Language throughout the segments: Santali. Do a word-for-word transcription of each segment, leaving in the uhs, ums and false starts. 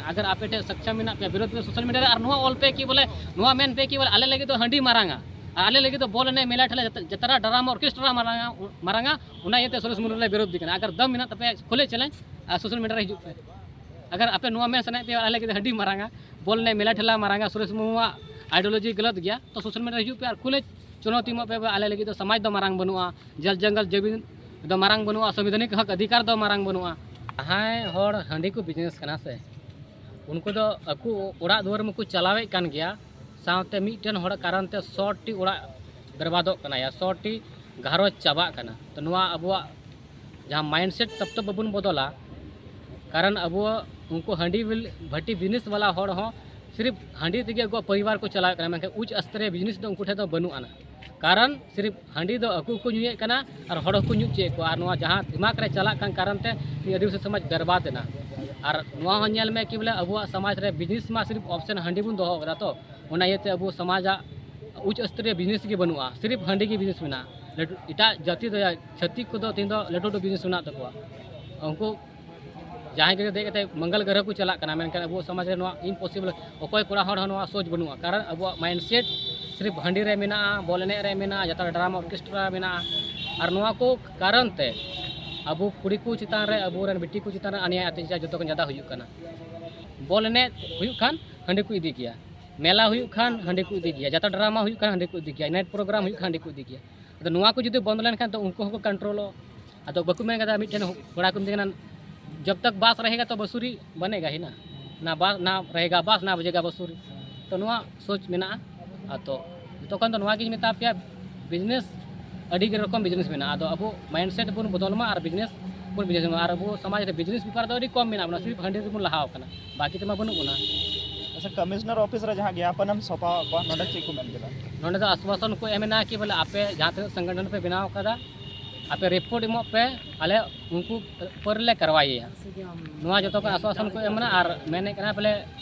ᱟᱜᱟᱨ ᱟᱯᱮ ᱴᱷᱮᱱ ᱥᱚᱠᱪᱷᱟ ᱢᱮᱱᱟᱜ ᱯᱮᱭᱟ, ᱵᱤᱨᱳᱫᱷ ᱯᱮ ᱥᱳᱥᱟᱞ ᱢᱤᱰᱤᱭᱟ ᱨᱮ, ᱟᱨ ᱱᱚᱣᱟ ᱚᱞ ᱯᱮ ᱠᱤ ᱵᱚᱞᱮ, ᱱᱚᱣᱟ ᱢᱮᱱ ᱯᱮ ᱠᱤ ᱵᱚᱞᱮ, ᱟᱞᱮ ᱞᱟᱹᱜᱤᱫ ᱫᱚ ᱦᱟᱺᱰᱤ ᱢᱟᱨᱟᱝᱟ, ᱟᱨ ᱟᱞᱮ ᱞᱟᱹᱜᱤᱫ ᱫᱚ ᱵᱚᱞ ᱮᱱᱮᱡ, ᱢᱮᱞᱟ ᱴᱷᱮᱞᱟ, ᱡᱟᱛᱨᱟ, ᱰᱨᱟᱢᱟ, ᱚᱨᱠᱮᱥᱴᱨᱟ ᱢᱟᱨᱟᱝᱟ, ᱢᱟᱨᱟᱝᱟ, ᱚᱱᱟ ᱤᱭᱟᱹᱛᱮ ᱥᱩᱨᱮᱥ ᱢᱩᱨᱢᱩ ᱞᱮ ᱵᱤᱨᱳᱫᱷ ᱠᱟᱱᱟ᱾ ᱟᱜᱟᱨ ᱫᱚᱢ ᱢᱮᱱᱟᱜ ᱛᱟᱯᱮᱭᱟ, ᱠᱷᱩᱞᱮ ᱪᱮᱞᱮᱧᱡᱽ, ᱟᱨ ᱥᱳᱥᱟᱞ ᱢᱤᱰᱤᱭᱟ ᱨᱮ ᱦᱤᱡᱩᱜ ᱯᱮ᱾ ᱟᱜᱟᱨ ᱟᱯᱮ ᱱᱚᱣᱟ ᱢᱮᱱ ᱥᱟᱱᱟᱭᱮᱫ ᱯᱮᱭᱟ ᱟᱞᱮ ᱞᱟᱹᱜᱤᱫ ᱫᱚ ᱦᱟᱺᱰᱤ ᱢᱟᱨᱟᱝᱟ, ᱵᱚᱞ ᱮᱱᱮᱡ, ᱢᱮᱞᱟ ᱴᱷᱮᱞᱟ ᱢᱟᱨᱟᱝᱟ, ᱥᱩᱨᱮᱥ ᱢᱩᱨᱢᱩᱣᱟᱜ ideology ᱜᱟᱞᱟᱛ ᱜᱮᱭᱟ, ᱛᱚ ᱥᱳᱥᱟᱞ ᱢᱤᱰᱤᱭᱟ ᱨᱮ ᱦᱤᱡᱩᱜ ᱯᱮ ᱟᱨ ᱠᱷᱩᱞᱮ ᱪᱩᱱᱚᱣᱛᱤ ᱮᱢᱚᱜ ᱯᱮ, ᱟᱞᱮ ᱞᱟᱹᱜᱤᱫ ᱫᱚ ᱥᱚᱢᱟᱡᱽ ᱫᱚ ᱢᱟᱨᱟᱝ ᱵᱟᱹᱱᱩᱜᱼᱟ, ᱡᱚᱞ ᱡᱚᱝᱜᱚᱞ ᱡᱟᱹᱢᱤᱱ ᱫᱚ ᱢᱟᱨᱟᱝ ᱵᱟᱹᱱᱩᱜᱼᱟ, ᱥᱚᱝᱵᱤᱫᱷᱟᱱᱤᱠ ᱦᱚᱠ ᱚᱫᱷᱤᱠᱟᱨ ᱫᱚ ᱢᱟᱨᱟᱝ ᱵᱟᱹᱱᱩᱜᱼᱟ᱾ ᱡᱟᱦᱟᱸᱭ ᱦᱚᱲ ᱦᱟᱺᱰᱤ ᱠᱚ ᱵᱤᱡᱽᱱᱮᱥ ᱠᱟᱱᱟ ᱥᱮ, ᱩᱱᱠᱩ ᱫᱚ ᱟᱠᱚ ᱚᱲᱟᱜ ᱫᱩᱣᱟᱹᱨ ᱢᱟᱠᱚ ᱪᱟᱞᱟᱣᱮᱫ ᱠᱟᱱ ᱜᱮᱭᱟ, ᱥᱟᱶᱛᱮ ᱢᱤᱫᱴᱮᱱ ᱦᱚᱲᱟᱜ ᱠᱟᱨᱚᱱ ᱛᱮ ᱥᱚ ᱴᱤ ᱚᱲᱟᱜ ᱵᱮᱨᱵᱟᱫᱚᱜ ᱠᱟᱱᱟ ᱭᱟ ᱥᱚ ᱴᱤ ᱜᱷᱟᱨᱚᱸᱡᱽ ᱪᱟᱵᱟᱜ ᱠᱟᱱᱟ᱾ ᱛᱚ ᱱᱚᱣᱟ ᱟᱵᱚᱣᱟᱜ ᱡᱟᱦᱟᱸ mindset ᱛᱚᱵ ᱛᱚ ᱵᱟᱵᱚᱱ ᱵᱚᱫᱚᱞᱟ, ᱠᱟᱨᱚᱱ ᱟᱵᱚ ᱩᱱᱠᱩ ᱦᱟᱺᱰᱤ ᱵᱤᱞ-, ᱵᱷᱟᱹᱴᱤ ᱵᱤᱡᱽᱱᱮᱥ ᱵᱟᱞᱟ ᱦᱚᱲ ᱦᱚᱸ ᱥᱤᱨᱤᱯ ᱦᱟᱺᱰᱤ ᱛᱮᱜᱮ ᱟᱠᱚᱣᱟᱜ ᱯᱚᱨᱤᱵᱟᱨ ᱠᱚ ᱪᱟᱞᱟᱣᱮᱫ ᱠᱟᱱᱟ, ᱢᱮᱱᱠᱷᱟᱱ ᱩᱪ ᱟᱥᱛᱨᱤᱭ ᱵᱤᱡᱽᱱᱮᱥ ᱫᱚ ᱩᱱᱠᱩ ᱴᱷᱮᱱ ᱫᱚ ᱵᱟᱹᱱᱩᱜ ᱟᱱᱟ᱾ ᱠᱟᱨᱚᱱ ᱥᱤᱨᱤᱯ ᱦᱟᱺᱰᱤ ᱫᱚ ᱟᱠᱚ ᱠᱚ ᱧᱩᱭᱮᱫ ᱠᱟᱱᱟ ᱟᱨ ᱦᱚᱲ ᱦᱚᱸᱠᱚ ᱧᱩ ᱦᱚᱪᱚᱭᱮᱫ ᱠᱚᱣᱟ, ᱟᱨ ᱱᱚᱣᱟ ᱡᱟᱦᱟᱸ ᱫᱤᱢᱟᱜᱽ ᱨᱮ ᱪᱟᱞᱟᱜ ᱠᱟᱱ ᱠᱟᱨᱚᱱ ᱛᱮ ᱛᱮᱦᱮᱧ ᱟᱹᱫᱤᱵᱟᱹᱥᱤ ᱥᱚᱢᱟᱡᱽ ᱵᱮᱨᱵᱟᱫ ᱮᱱᱟ᱾ ᱟᱨ ᱱᱚᱣᱟ ᱦᱚᱸ ᱧᱮᱞ ᱢᱮ ᱠᱤ ᱵᱚᱞᱮ ᱟᱵᱚᱣᱟᱜ ᱥᱚᱢᱟᱡᱽ ᱨᱮ ᱵᱤᱡᱽᱱᱮᱥ ᱢᱟ ᱥᱤᱨᱤᱯ ᱚᱯᱥᱮᱱ ᱦᱟᱺᱰᱤ ᱵᱚᱱ ᱫᱚᱦᱚ ᱠᱟᱫᱟ, ᱛᱚ ᱚᱱᱟ ᱤᱭᱟᱹᱛᱮ ᱟᱵᱚ ᱥᱚᱢᱟᱡᱟᱜ ᱩᱪ ᱟᱥᱛᱨᱤᱭ ᱵᱤᱡᱽᱱᱮᱥ ᱜᱮ ᱵᱟᱹᱱᱩᱜᱼᱟ, ᱥᱤᱨᱤᱯ ᱦᱟᱺᱰᱤ ᱜᱮ ᱵᱤᱡᱽᱱᱮᱥ ᱢᱮᱱᱟᱜᱼᱟ᱾ ᱞᱟᱹᱴᱩ ᱮᱴᱟᱜ ᱡᱟᱹᱛᱤ ᱫᱚ, ᱪᱷᱟᱹᱛᱤᱠ ᱠᱚᱫᱚ ᱛᱮᱦᱮᱧ ᱫᱚ ᱞᱟᱹᱴᱩ ᱞᱟᱹᱴᱩ ᱵᱤᱡᱽᱱᱮᱥ ᱢᱮᱱᱟᱜ ᱛᱟᱠᱚᱣᱟ᱾ ᱩᱱᱠᱩ ᱡᱟᱦᱟᱸᱭ ᱜᱮ ᱫᱮᱡ ᱠᱟᱛᱮ ᱢᱚᱝᱜᱚᱞ ᱜᱨᱚᱦᱚ ᱠᱚ ᱪᱟᱞᱟᱜ ᱠᱟᱱᱟ, ᱢᱮᱱᱠᱷᱟᱱ ᱟᱵᱚ ᱥᱚᱢᱟᱡᱽ ᱨᱮ ᱱᱚᱣᱟ impossible, ᱚᱠᱚᱭ ᱠᱚᱲᱟ ᱦᱚᱲ ᱦᱚᱸ ᱱᱚᱣᱟ ᱥᱳᱪ ᱵᱟᱹᱱᱩᱜᱼᱟ, ᱠᱟᱨᱚᱱ ᱟᱵᱚᱣᱟᱜ mindset ᱥᱤᱨᱤᱯ ᱦᱟᱺᱰᱤ ᱨᱮ ᱢᱮᱱᱟᱜᱼᱟ, ᱵᱚᱞ ᱮᱱᱮᱡ ᱨᱮ ᱢᱮᱱᱟᱜᱼᱟ, ᱡᱟᱛᱨᱟ ᱰᱨᱟᱢᱟ ᱚᱨᱠᱮᱥᱴᱨᱟ ᱢᱮᱱᱟᱜᱼᱟ᱾ ᱟᱨ ᱱᱚᱣᱟ ᱠᱚ ᱠᱟᱨᱚᱱ ᱛᱮ ᱟᱵᱚ ᱠᱩᱲᱤ ᱠᱚ ᱪᱮᱛᱟᱱ ᱨᱮ, ᱟᱵᱚᱨᱮᱱ ᱵᱤᱴᱤ ᱠᱚ ᱪᱮᱛᱟᱱ ᱨᱮ ᱟᱱᱭᱟᱭ ᱚᱛᱛᱟᱪᱟᱨ ᱡᱚᱛᱚ ᱠᱷᱚᱱ ᱡᱟᱫᱟ ᱦᱩᱭᱩᱜ ᱠᱟᱱᱟ᱾ ᱵᱚᱞ ᱮᱱᱮᱡ ᱦᱩᱭᱩᱜ ᱠᱷᱟᱱ ᱦᱟᱺᱰᱤ ᱠᱚ ᱤᱫᱤ ᱜᱮᱭᱟ, ᱢᱮᱞᱟ ᱦᱩᱭᱩᱜ ᱠᱷᱟᱱ ᱦᱟᱺᱰᱤ ᱠᱚ ᱤᱫᱤ ᱜᱮᱭᱟ, ᱡᱟᱛᱨᱟ ᱰᱨᱟᱢᱟ ᱦᱩᱭᱩᱜ ᱠᱷᱟᱱ ᱦᱟᱺᱰᱤ ᱠᱚ ᱤᱫᱤ ᱜᱮᱭᱟ, ᱱᱟᱭᱤᱴ ᱯᱨᱳᱜᱨᱟᱢ ᱦᱩᱭᱩᱜ ᱠᱷᱟᱱ ᱦᱟᱺᱰᱤ ᱠᱚ ᱤᱫᱤ ᱜᱮᱭᱟ᱾ ᱟᱫᱚ ᱱᱚᱣᱟ ᱠᱚ ᱡᱩᱫᱤ ᱵᱚᱱᱫ ᱞᱮᱱᱠᱷᱟᱱ ᱫᱚ ᱩᱱᱠᱩ ᱦᱚᱸᱠᱚ ᱠᱚᱱᱴᱨᱳᱞᱚᱜ᱾ ᱟᱫᱚ ᱵᱟᱠᱚ ᱢᱮᱱ ᱠᱟᱫᱟ, ᱢᱤᱫᱴᱮᱱ ᱠᱚᱲᱟ ᱠᱚ ᱢᱮᱛᱟᱭ ᱠᱟᱱᱟ, "ᱡᱚᱵ ᱛᱚᱠ ᱵᱟᱸᱥ ᱨᱮᱦᱮᱜᱟ ᱛᱚ ᱵᱟᱸᱥᱩᱨᱤ ᱵᱟᱱᱮᱜᱟ ᱦᱤ ᱱᱟ, ᱱᱟ ᱵᱟᱸᱥ ᱱᱟ ᱨᱮᱦᱮᱜᱟ ᱵᱟᱸᱥ ᱱᱟ ᱵᱟᱡᱮᱜᱟ ᱵᱟᱸᱥᱩᱨᱤ᱾" ᱛᱚ ᱱᱚᱣᱟ ᱥᱳᱪ ᱢᱮᱱᱟᱜᱼᱟ᱾ ᱟᱨ ᱛᱚ ᱡᱚᱛᱚ ᱠᱷᱚᱱ ᱫᱚ ᱱᱚᱣᱟ ᱜᱤᱧ ᱢᱮᱛᱟ ᱯᱮᱭᱟ, ᱵᱤᱡᱽᱱᱮᱥ ᱟᱹᱰᱤ ᱜᱮ ᱨᱚᱠᱚᱢ ᱵᱤᱡᱽᱱᱮᱥ ᱢᱮᱱᱟᱜᱼᱟ᱾ ᱟᱫᱚ ᱟᱵᱚ mindset ᱵᱚᱱ ᱵᱚᱫᱚᱞ ᱢᱟ ᱟᱨ ᱵᱤᱡᱽᱱᱮᱥ ᱵᱚᱱ ᱵᱤᱡᱽᱱᱮᱥ ᱢᱟ᱾ ᱟᱨ ᱟᱵᱚ ᱥᱚᱢᱟᱡᱽ ᱨᱮ ᱵᱤᱡᱽᱱᱮᱥ ᱵᱮᱯᱟᱨ ᱫᱚ ᱟᱹᱰᱤ ᱠᱚᱢ ᱢᱮᱱᱟᱜ ᱵᱚᱱᱟ, ᱥᱤᱨᱯ ᱦᱟᱺᱰᱤ ᱨᱮᱵᱚᱱ ᱞᱟᱦᱟᱣ ᱠᱟᱱᱟ, ᱵᱟᱹᱠᱤ ᱛᱮᱢᱟ ᱵᱟᱹᱱᱩᱜ ᱵᱚᱱᱟ᱾ ᱟᱪᱪᱷᱟ, ᱠᱚᱢᱤᱥᱚᱱᱟᱨ ᱚᱯᱷᱤᱥ ᱨᱮ ᱡᱟᱦᱟᱸ ᱜᱮᱭᱟᱯᱚᱱ ᱮᱢ ᱥᱚᱯᱟᱣᱟᱫ ᱠᱚᱣᱟ, ᱱᱚᱰᱮ ᱪᱮᱫ ᱠᱚ ᱢᱮᱱ ᱠᱮᱫᱟ? ᱱᱚᱰᱮ ᱫᱚ ᱟᱥᱣᱟᱥᱚᱱ ᱠᱚ ᱮᱢ ᱮᱱᱟ ᱠᱤ ᱵᱚᱞᱮ ᱟᱯᱮ ᱡᱟᱦᱟᱸ ᱛᱤᱱᱟᱹᱜ ᱥᱚᱝᱜᱚᱴᱷᱚᱱ ᱯᱮ ᱵᱮᱱᱟᱣ ᱟᱠᱟᱫᱟ, ᱟᱯᱮ ᱨᱤᱯᱳᱨᱴ ᱮᱢᱚᱜ ᱯᱮ, ᱟᱞᱮ ᱩᱱᱠᱩ ᱩᱯᱚᱨ ᱞᱮ ᱠᱟᱨᱣᱟᱭᱟ᱾ ᱱᱚᱣᱟ ᱡᱚᱛᱚ ᱠᱚ ᱟᱥᱣᱟᱥᱚᱱ ᱠᱚ ᱮᱢ ᱮᱱᱟ ᱟᱨ ᱢᱮᱱᱮᱫ ᱠᱟᱱᱟ ᱵᱚᱞᱮ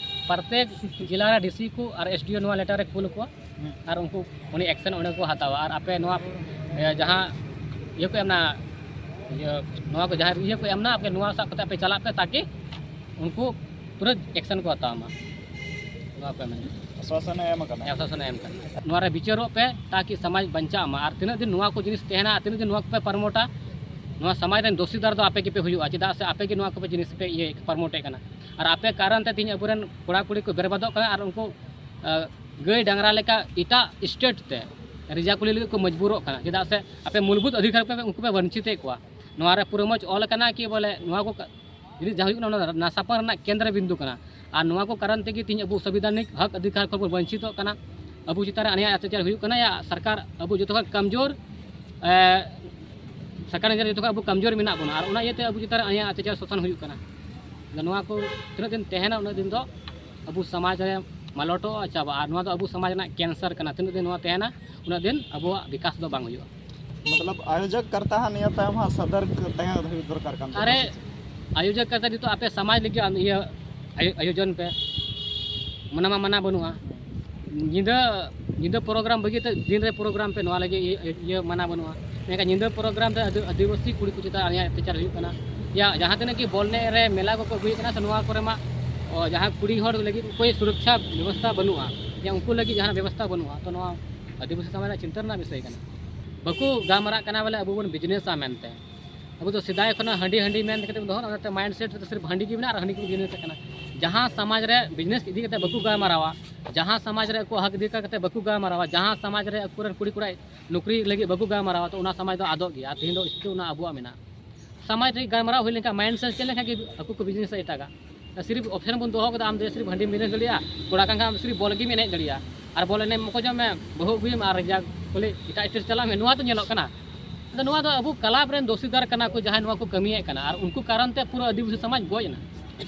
ᱯᱨᱚᱛᱮᱠ ᱡᱮᱞᱟ ᱨᱮ ᱰᱤᱥᱤ ᱠᱚ ᱟᱨ ᱮᱥᱰᱤᱳ ᱱᱚᱣᱟ ᱞᱮᱴᱟᱨ ᱨᱮ ᱠᱩᱞ ᱟᱠᱚᱣᱟ᱾ ᱟᱨ ᱩᱱᱠᱩ ᱩᱱᱤ ᱮᱠᱥᱮᱱ ᱚᱸᱰᱮ ᱠᱚ ᱦᱟᱛᱟᱣᱟ᱾ ᱟᱨ ᱟᱯᱮ ᱱᱚᱣᱟ, ᱮ, ᱡᱟᱦᱟᱸ ᱤᱭᱟᱹ ᱠᱚ ᱮᱢ ᱮᱱᱟ, ᱤᱭᱟᱹ, ᱱᱚᱣᱟ ᱠᱚ ᱡᱟᱦᱟᱸ ᱤᱭᱟᱹ ᱠᱚ ᱮᱢ ᱮᱱᱟ, ᱟᱯᱮ ᱱᱚᱣᱟ ᱥᱟᱵ ᱠᱟᱛᱮ ᱟᱯᱮ ᱪᱟᱞᱟᱜ ᱯᱮ, ᱛᱟᱠᱤ ᱩᱱᱠᱩ ᱯᱩᱨᱟᱹ ᱮᱠᱥᱮᱱ ᱠᱚ ᱦᱟᱛᱟᱣ ᱢᱟ, ᱱᱚᱣᱟ ᱠᱚ ᱢᱮᱱ ᱟᱥᱣᱟᱥᱚᱱ ᱮ ᱮᱢ ᱟᱠᱟᱱᱟ᱾ ᱟᱥᱣᱟᱥᱚᱱ ᱮ ᱮᱢ ᱟᱠᱟᱱᱟ᱾ ᱱᱚᱣᱟ ᱨᱮ ᱵᱤᱪᱟᱹᱨᱚᱜ ᱯᱮ, ᱛᱟᱠᱤ ᱥᱚᱢᱟᱡᱽ ᱵᱟᱧᱪᱟᱜ ᱢᱟ᱾ ᱟᱨ ᱛᱤᱱᱟᱹᱜ ᱫᱤᱱ ᱱᱚᱣᱟ ᱠᱚ ᱡᱤᱱᱤᱥ ᱛᱟᱦᱮᱱᱟ, ᱛᱤᱱᱟᱹᱜ ᱫᱤᱱ ᱱᱚᱣᱟ ᱠᱚᱯᱮ ᱯᱨᱚᱢᱳᱴᱟ, ᱱᱚᱣᱟ ᱥᱚᱢᱟᱡᱽ ᱨᱮᱱ ᱫᱳᱥᱤᱫᱟᱨ ᱫᱚ ᱟᱯᱮ ᱜᱮᱯᱮ ᱦᱩᱭᱩᱜᱼᱟ, ᱪᱮᱫᱟᱜ ᱥᱮ ᱟᱯᱮ ᱜᱮ ᱱᱚᱣᱟ ᱠᱚᱯᱮ ᱡᱤᱱᱤᱥ ᱯᱮ ᱤᱭᱟᱹ ᱯᱨᱚᱢᱳᱴᱮᱫ ᱠᱟᱱᱟ᱾ ᱟᱨ ᱟᱯᱮ ᱠᱟᱨᱚᱱ ᱛᱮ ᱛᱮᱦᱮᱧ ᱟᱵᱚᱨᱮᱱ ᱠᱚᱲᱟ ᱠᱩᱲᱤ ᱠᱚ ᱵᱮᱨᱵᱟᱫᱚᱜ ᱠᱟᱱᱟ᱾ ᱟᱨ ᱩᱱᱠᱩ ᱜᱟᱹᱭ ᱰᱟᱝᱨᱟ ᱞᱮᱠᱟ ᱮᱴᱟᱜ ᱥᱴᱮᱴ ᱛᱮ ᱨᱤᱡᱟ ᱠᱩᱞᱤ ᱞᱟᱹᱜᱤᱫ ᱠᱚ ᱢᱚᱡᱽᱵᱩᱨᱚᱜ ᱠᱟᱱᱟ, ᱪᱮᱫᱟᱜ ᱥᱮ ᱟᱯᱮ ᱢᱩᱞᱵᱷᱩᱛ ᱚᱫᱷᱤᱠᱟᱨ ᱯᱮ, ᱩᱱᱠᱩ ᱯᱮ ᱵᱚᱧᱪᱤᱛᱮᱫ ᱠᱚᱣᱟ᱾ ᱱᱚᱣᱟ ᱨᱮ ᱯᱩᱨᱟᱹ ᱢᱚᱡᱽ ᱚᱞ ᱟᱠᱟᱱᱟ ᱠᱤ ᱵᱚᱞᱮ ᱱᱚᱣᱟ ᱠᱚ ᱡᱤᱱᱤᱥ ᱡᱟᱦᱟᱸ ᱦᱩᱭᱩᱜ ᱠᱟᱱᱟ, ᱚᱱᱟ ᱱᱟᱥᱟᱯᱟᱱ ᱨᱮᱱᱟᱜ ᱠᱮᱱᱫᱨᱚ ᱵᱤᱱᱫᱩ ᱠᱟᱱᱟ᱾ ᱟᱨ ᱱᱚᱣᱟ ᱠᱚ ᱠᱟᱨᱚᱱ ᱛᱮᱜᱮ ᱛᱮᱦᱮᱧ ᱟᱵᱚ ᱥᱚᱝᱵᱤᱫᱷᱟᱱᱤᱠ ᱦᱚᱠ ᱚᱫᱷᱤᱠᱟᱨ ᱠᱷᱚᱱ ᱵᱚᱱ ᱵᱚᱧᱪᱤᱛᱚᱜ ᱠᱟᱱᱟ᱾ ᱟᱵᱚ ᱪᱮᱛᱟᱱ ᱨᱮ ᱚᱱᱭᱟᱭ ᱚᱛᱛᱟᱪᱟᱨ ᱦᱩᱭᱩᱜ ᱠᱟᱱᱟ᱾ ᱭᱟ ᱥᱚᱨᱠᱟᱨ ᱟᱵᱚ ᱡᱚᱛᱚ ᱠᱷᱚᱱ ᱠᱚᱢᱡᱳᱨ, ᱮ, ᱥᱚᱨᱠᱟᱨ ᱱᱤᱡᱮᱨ ᱡᱚᱛᱚ ᱠᱷᱚᱱ ᱟᱵᱚ ᱠᱚᱢᱡᱳᱨ ᱢᱮᱱᱟᱜ ᱵᱚᱱᱟ, ᱟᱨ ᱚᱱᱟ ᱤᱭᱟᱹᱛᱮ ᱟᱵᱚ ᱪᱮᱛᱟᱱ ᱨᱮ ᱚᱱᱭᱟᱭ ᱚᱛᱛᱟᱪᱟᱨ ᱥᱳᱥᱟᱱ ᱦᱩᱭᱩᱜ ᱠᱟᱱᱟ᱾ ᱟᱫᱚ ᱱᱚᱣᱟ ᱠᱚ ᱛᱤᱱᱟᱹᱜ ᱫᱤᱱ ᱛᱟᱦᱮᱱᱟ, ᱩᱱᱟᱹᱜ ᱫᱤᱱ ᱫᱚ ᱟᱵᱚ ᱥᱚᱢᱟᱡᱽ ᱨᱮ ᱢᱟᱞᱚᱴᱚᱜᱼᱟ, ᱪᱟᱵᱟᱜᱼᱟ᱾ ᱟᱨ ᱱᱚᱣᱟ ᱫᱚ ᱟᱵᱚ ᱥᱚᱢᱟᱡᱽ ᱨᱮᱱᱟᱜ ᱠᱮᱱᱥᱟᱨ ᱠᱟᱱᱟ᱾ ᱛᱤᱱᱟᱹᱜ ᱫᱤᱱ ᱱᱚᱣᱟ ᱛᱟᱦᱮᱱᱟ, ᱩᱱᱟᱹᱜ ᱫᱤᱱ ᱟᱵᱚᱣᱟᱜ ᱵᱤᱠᱟᱥ ᱫᱚ ᱵᱟᱝ ᱦᱩᱭᱩᱜᱼᱟ᱾ ᱢᱚᱛᱞᱚᱵ ᱟᱭᱳᱡᱚᱠ ᱠᱟᱨᱛᱟ ᱦᱚᱸ ᱱᱤᱭᱟᱹ ᱛᱟᱭᱚᱢ ᱦᱟᱸᱜ ᱥᱚᱫᱚᱨ ᱛᱟᱦᱮᱸ ᱦᱩᱭᱩᱜ ᱫᱚᱨᱠᱟᱨ ᱠᱟᱱ ᱛᱟᱵᱚᱱᱟ᱾ ᱟᱨᱮ, ᱟᱭᱳᱡᱚᱠ ᱠᱟᱨᱛᱟ ᱱᱤᱛᱚᱜ ᱟᱯᱮ ᱥᱚᱢᱟᱡᱽ ᱞᱟᱹᱜᱤᱫ ᱟᱢ ᱤᱭᱟᱹ ᱟᱭᱳ-, ᱟᱭᱳᱡᱚᱱ ᱯᱮ, ᱢᱟᱱᱟ ᱢᱟ ᱢᱟᱱᱟ ᱵᱟᱹᱱᱩᱜᱼᱟ᱾ ᱧᱤᱫᱟᱹ, ᱧᱤᱫᱟᱹ ᱯᱨᱳᱜᱨᱟᱢ ᱵᱟᱹᱜᱤ ᱛᱮ ᱫᱤᱱ ᱨᱮ ᱯᱨᱳᱜᱨᱟᱢ ᱯᱮ, ᱱᱚᱣᱟ ᱞᱟᱹᱜᱤᱫ ᱤᱭᱟᱹ, ᱤᱭᱟᱹ ᱢᱟᱱᱟ ᱵᱟᱹᱱᱩᱜᱼᱟ᱾ ᱢᱮᱱᱠᱷᱟᱱ ᱧᱤᱫᱟᱹ ᱯᱨᱳᱜᱨᱟᱢ ᱨᱮ ᱟᱹᱫᱤ-, ᱟᱹᱫᱤᱵᱟᱹᱥᱤ ᱠᱩᱲᱤ ᱠᱚ ᱪᱮᱛᱟᱱ ᱚᱱᱭᱟᱭ ᱚᱛᱛᱟᱪᱟᱨ ᱦᱩᱭᱩᱜ ᱠᱟᱱᱟ᱾ ᱭᱟ ᱡᱟᱦᱟᱸ ᱛᱤᱱᱟᱹᱜ ᱜᱮ ᱵᱚᱞ ᱮᱱᱮᱡ ᱨᱮ ᱢᱮᱞᱟ ᱠᱚᱠᱚ ᱟᱹᱜᱩᱭᱮᱫ ᱠᱟᱱᱟ, ᱥᱮ ᱱᱚᱣᱟ ᱠᱚᱨᱮ ᱢᱟ, ᱚ, ᱡᱟᱦᱟᱸ ᱠᱩᱲᱤ ᱦᱚᱲ ᱞᱟᱹᱜᱤᱫ ᱚᱠᱚᱭ ᱥᱩᱨᱚᱠᱪᱷᱟ ᱵᱮᱵᱚᱥᱛᱷᱟ ᱵᱟᱹᱱᱩᱜᱼᱟ, ᱭᱟ ᱩᱱᱠᱩ ᱞᱟᱹᱜᱤᱫ ᱡᱟᱦᱟᱱᱟᱜ ᱵᱮᱵᱚᱥᱛᱷᱟ ᱵᱟᱹᱱᱩᱜᱼᱟ᱾ ᱛᱚ ᱱᱚᱣᱟ ᱟᱹᱫᱤᱵᱟᱹᱥᱤ ᱥᱚᱢᱟᱡᱽ ᱨᱮᱱᱟᱜ ᱪᱤᱱᱛᱟᱹ ᱨᱮᱱᱟᱜ ᱵᱤᱥᱚᱭ ᱠᱟᱱᱟ᱾ ᱵᱟᱠᱚ ᱜᱟᱞᱢᱟᱨᱟᱜ ᱠᱟᱱᱟ ᱵᱚᱞᱮ ᱟᱵᱚ ᱵᱚᱱ ᱵᱤᱡᱽᱱᱮᱥᱟ ᱢᱮᱱᱛᱮ᱾ ᱟᱵᱚ ᱫᱚ ᱥᱮᱫᱟᱭ ᱠᱷᱚᱱᱟᱜ ᱦᱟᱺᱰᱤ ᱦᱟᱺᱰᱤ ᱢᱮᱱ ᱠᱟᱛᱮ ᱵᱚᱱ ᱫᱚᱦᱚ, ᱚᱱᱟᱛᱮ ᱢᱟᱭᱤᱱᱰ ᱥᱮᱴ ᱨᱮᱫᱚ ᱥᱤᱨᱯ ᱦᱟᱺᱰᱤ ᱜᱮ ᱢᱮᱱᱟᱜᱼᱟ ᱟᱨ ᱦᱟᱺᱰᱤ ᱜᱮᱵᱚᱱ ᱵᱤᱡᱽᱱᱮᱥᱮᱫ ᱠᱟᱱᱟ᱾ ᱡᱟᱦᱟᱸ ᱥᱚᱢᱟᱡᱽ ᱨᱮ ᱵᱤᱡᱽᱱᱮᱥ ᱤᱫᱤ ᱠᱟᱛᱮ ᱵᱟᱠᱚ ᱜᱟᱞᱢᱟᱨᱟᱣᱟ, ᱡᱟᱦᱟᱸ ᱥᱚᱢᱟᱡᱽ ᱨᱮ ᱟᱠᱚᱣᱟᱜ ᱦᱚᱠ ᱚᱫᱷᱤᱠᱟᱨ ᱠᱟᱛᱮ ᱵᱟᱠᱚ ᱜᱟᱞᱢᱟᱨᱟᱣᱟ, ᱡᱟᱦᱟᱸ ᱥᱚᱢᱟᱡᱽ ᱨᱮ ᱟᱠᱚᱨᱮᱱ ᱠᱩᱲᱤ ᱠᱚᱲᱟ ᱱᱚᱠᱨᱤ ᱞᱟᱹᱜᱤᱫ ᱵᱟᱠᱚ ᱜᱟᱞᱢᱟᱨᱟᱣᱟ, ᱛᱚ ᱚᱱᱟ ᱥᱚᱢᱟᱡᱽ ᱫᱚ ᱟᱫᱚᱜ ᱜᱮᱭᱟ᱾ ᱟᱨ ᱛᱮᱦᱮᱧ ᱫᱚ ᱥᱛᱷᱤᱛᱤ ᱚᱱᱟ ᱟᱵᱚᱣᱟᱜ ᱢᱮᱱᱟᱜᱼᱟ᱾ ᱥᱚᱢᱟᱡᱽ ᱨᱮ ᱜᱟᱞᱢᱟᱨᱟᱣ ᱦᱩᱭ ᱞᱮᱱᱠᱷᱟᱱ, ᱢᱟᱭᱤᱱᱰ ᱥᱮᱴ ᱪᱮᱫ ᱞᱮᱱᱠᱷᱟᱱ ᱜᱮ ᱟᱠᱚ ᱠᱚ ᱵᱤᱡᱽᱱᱮᱥᱟ ᱮᱴᱟᱜᱟᱜ᱾ ᱥᱤᱨᱯ ᱚᱯᱥᱮᱱ ᱵᱚᱱ ᱫᱚᱦᱚ ᱠᱟᱫᱟ, ᱟᱢ ᱫᱚ ᱥᱤᱨᱯ ᱦᱟᱺᱰᱤᱢ ᱵᱤᱡᱽᱱᱮᱥ ᱫᱟᱲᱮᱭᱟᱜᱼᱟ, ᱠᱚᱲᱟ ᱠᱟᱱ ᱠᱷᱟᱱ ᱟᱢ ᱥᱤᱨᱯ ᱵᱚᱞ ᱜᱮᱢ ᱮᱱᱮᱡ ᱫᱟᱲᱮᱭᱟᱜᱼᱟ, ᱟᱨ ᱵᱚᱞ ᱮᱱᱮᱡ ᱢᱚᱠᱚᱡᱚᱜ ᱢᱮ, ᱵᱟᱹᱦᱩ ᱟᱹᱜᱩᱭᱮᱢ ᱟᱨ ᱡᱟ ᱠᱷᱟᱹᱞᱤ ᱮᱴᱟᱜ ᱥᱴᱮᱴ ᱪᱟᱞᱟᱜ ᱢᱮ, ᱱᱚᱣᱟ ᱫᱚ ᱧᱮᱞᱚᱜ ᱠᱟᱱᱟ᱾ ᱟᱫᱚ ᱱᱚᱣᱟ ᱫᱚ ᱟᱵᱚ ᱠᱞᱟᱵᱽ ᱨᱮᱱ ᱫᱳᱥᱤᱫᱟᱨ ᱠᱟᱱᱟ ᱠᱚ, ᱡᱟᱦᱟᱸᱭ ᱱᱚᱣᱟ ᱠᱚ ᱠᱟᱹᱢᱤᱭᱮᱫ ᱠᱟᱱᱟ, ᱟᱨ ᱩᱱᱠᱩ ᱠᱟᱨᱚᱱ ᱛᱮ ᱯᱩᱨᱟᱹ ᱟᱹᱫᱤᱵᱟᱹᱥᱤ ᱥᱚᱢᱟᱡᱽ ᱜᱚᱡ ᱮᱱᱟ